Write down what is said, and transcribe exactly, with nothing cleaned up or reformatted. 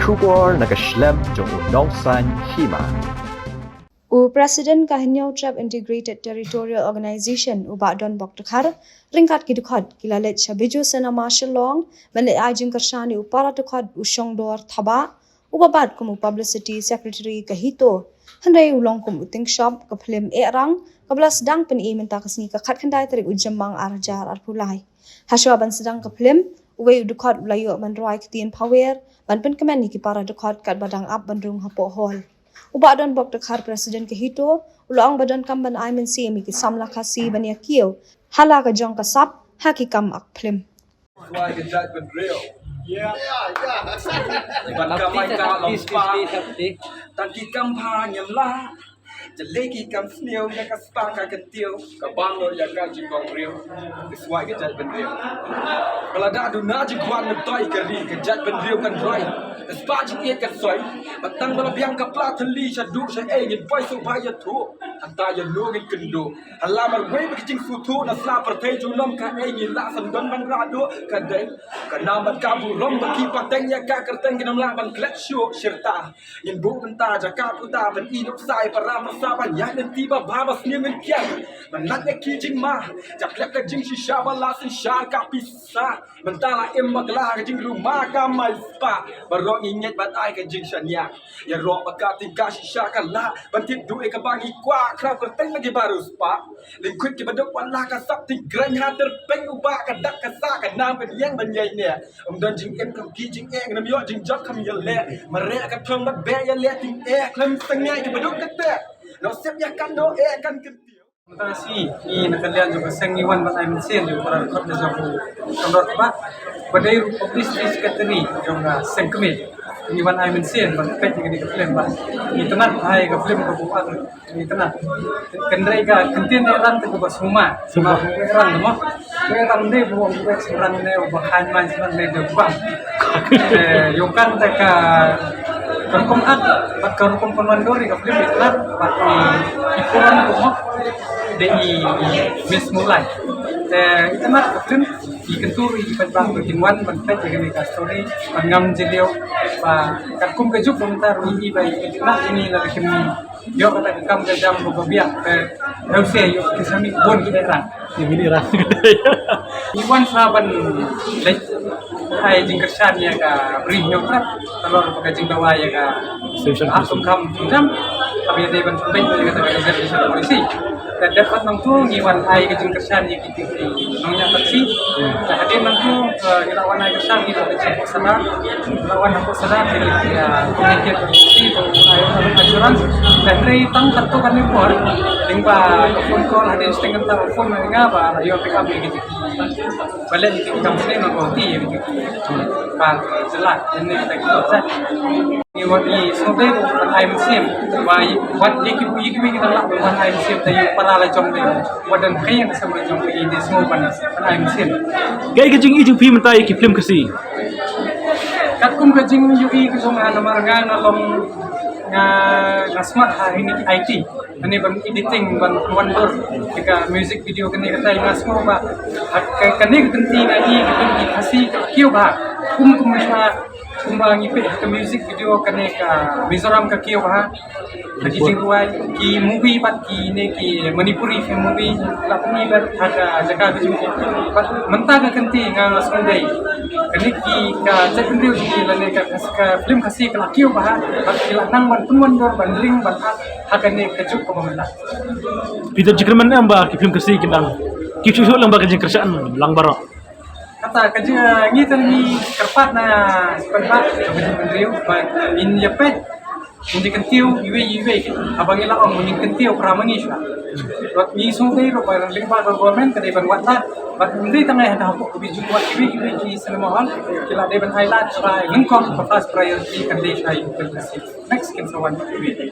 Khubor na ka shlem jong u Nongsaiñ Hima. U President ka Hynñiewtrep Integrated Territorial Organization, u Bah Donbok Dkhar, ryngkat ki dkhot ki la leit sha Bijou Cinema Shillong ban leit ai jingkyrshan ïa u para dkhot u Shongdor Thabah, uba bat kum u Publicity Secretary ka HITO, hynrei u long kum u tyngshop ka phlim Ehrang, kaba la sdang pyni mynta ka sngi ka khatkhyndai tarik u Jymmang ar hajar arphew lai. Hashwa ban sdang ka phlim, uwei u dkhot u la ïoh ban rwai ktien phawer ban pynkmen ïa ki para dkhot katba dang ap ban rung hapoh hall. U Bah Donbok Dkhar, President ka HITO, u la ong ba donkam ban ai mynsiem ïa ki samla Khasi ban ïakiew ha la ka jong ka sap ha ki kam ak phlim. Wai ka jaitbynriew. Ban kamai ka long spa. Tang ki kam bha ngim lah. Jyllei ki kam sniew ïa ka spa ka kyntiew. Ka bang noh ïa ka jingbam briew. Ka swai ka jaitbynriew. Ba la da duna jingkwah, mynta ka ri ka jaitbynriew kan roi. Ka spa jingeh kan soi. Ba tang ba la biang ka pla thylli, sha duh sha ei ngin poi sngewbha ïathuh. Hangta ïa no ngin kynduh. Ha la marwei bad ka jingsngewthuh na sla pyrthei junom, kaei ngi lah sngewdon ban rah duh. Ka dei ka nam bad ka burom ba ki pateng ïa ka kyrteng, kin ym lah ban klet shuh shirta. Ngin buh bynta jaka puta ban ïoh nuksa ïa para marsa ban ïaid lynti ba bha ba sniew ngin kiar. Ban lait ïa ki jingma, japlep ka jingshisha ba la synshar ka pisa. Mynta la im bakla ka jingruma ka mai spa. Baroh ngi ngeit ban ai ka jingshaniah. Ïaroh ba ka tyngka shisha ka lah ban tip duh ïa kaba ngi kwah, khraw kyrteng na ki baroh spa. Lyngkhuid kiba duk wat la ka sap, tyngkrein ha tyrpeng uba ka dak ka sah, ka nam ka dieng ban ïaineh. Ym don jingim kam ki jingeh, ngam ïoh jingjop kam ïaleh. Mareh ka thong bad beh ïaleh tyngeh, khlem tyngai kiba duk ka teh. Noh sep ïa kan noh eh kan kyntiew. Mynta shi ngi na ka liang jong ka seng ngi wan ban ai mynsiem jong para dkhot na jong u Shongdor Thabah. Ba dei ruh publicity secretary jong ka seng kmie. Ngi wan ai mynsiem ban peit ïa kane ka film ba ngi tnat bha ïa ka film ka buh ar. Ngi tnat. Kynrei ka kyntien Ehrang te kaba suma. Suma Ehrang mo. Ehrang de buh buh Ehrang ne, uba khain man Ehrang ne de bang. Eh, ïoh kan te ka, ka rukom ak bad ka rukom pynwandur ïa ka film ngi tnat bad ngi ïa pura mo. Dei i Miss Moonlight. Te i tnat ka film i kyntu ïa ki paidbah ba kin wan ban peit ïa kane ka story ban ngam jylliew ba katkum ka juk ba mynta ruh i ba i tnat ïa kine la ka kyntu. Ïoh kata ka kam ka jam ba biang, eh, lehse ïoh ki sami bun ki Ehrang. Ki mini Ehrang. Ngi wan sa ban leit ai jingkyrshan ïa ka Bri Hynñiewtrep, halor ka jingdawa ïa ka Station Ar Song Kam Jam. Kaba ïadei ban pynbeit ïa kata ka reservation policy. Te dep pat nangtu ngi wan ai ka jingkyrshan ïa ki Nongñiah Khasi. Te hadien nangtu, eh, ngi la wan ai kyrshan, ngi la wan hapoh Sadar. Ngi la wan hapoh Sadar, te ngi, eh, communicate bad ki, to ai assurance. Te hynrei tang katto katne por, lyngba ka phone call, hadien shiteng kynta ka phone ma nga ba la ïoh pick up ïa ki. Ba leh ïa ki kam sne na ka hoti ïa ki. Ba jylla, ïa ne ka ta ki. Ngi wan ngi sngewdei ruh ban ai mynsiem. Ba ïa, wat ïa ki, ïa kiwei ki dang lah ban ai mynsiem, te ïa u para la jong lei. Wat dang khie ïa ka sem la jong lei, ngi dei sngew ban, ban ai mynsiem. Kaei ka jingïohi jong phi mynta ïa ki film Khasi? Katkum ka jingïohi ka jong nga, namar nga nga long, nga, nga smat ha ine i I T. Kane ban editing, ban wandur ïa ka music video kane, kata nga sngew ba ha ka, kane ka kynti nga i ka kynti Khasi ka kiew bha. Kum, kum sha Kumba ngi peit ha ka music video kane ka Mizoram ka kiew bha. Ka ki jingrwai, ki movie bad kine ki Manipuri film movie la pynmih bad ha ka jaka ka jong ki. Bad mynta ka kynti nga sngewdei kane ki ka jaitbynriew jong ngi lane ka, ka film Khasi ka la kiew bha bad ki la nang ban pynwandur ban ring ban act ha kane ka juk kaba mynta. Phi don jingkyrmen em ba ki film Khasi kin dang kiew shuh shuh lyngba ka jingkyrshan lang baroh? Kata ka jing, ah, ngi te ngi kyrpad na paidbah, ka jingpynriew ba ngin ïa peit, ngin ïa kyntiew iwei iwei. Haba ngi la ong ngin kyntiew para ma ngi shuwa. Wat ngi sngewdei ruh ba lyngba ka government ka dei ban wad lad. Bad ngim dei tang ïa hapoh ka Bijou, wat iwei iwei ki cinema hall ki la dei ban ai lad, ba nyngkong ka first priority kan dei sha ïa u film Khasi. Next kin sa wan iwei iwei.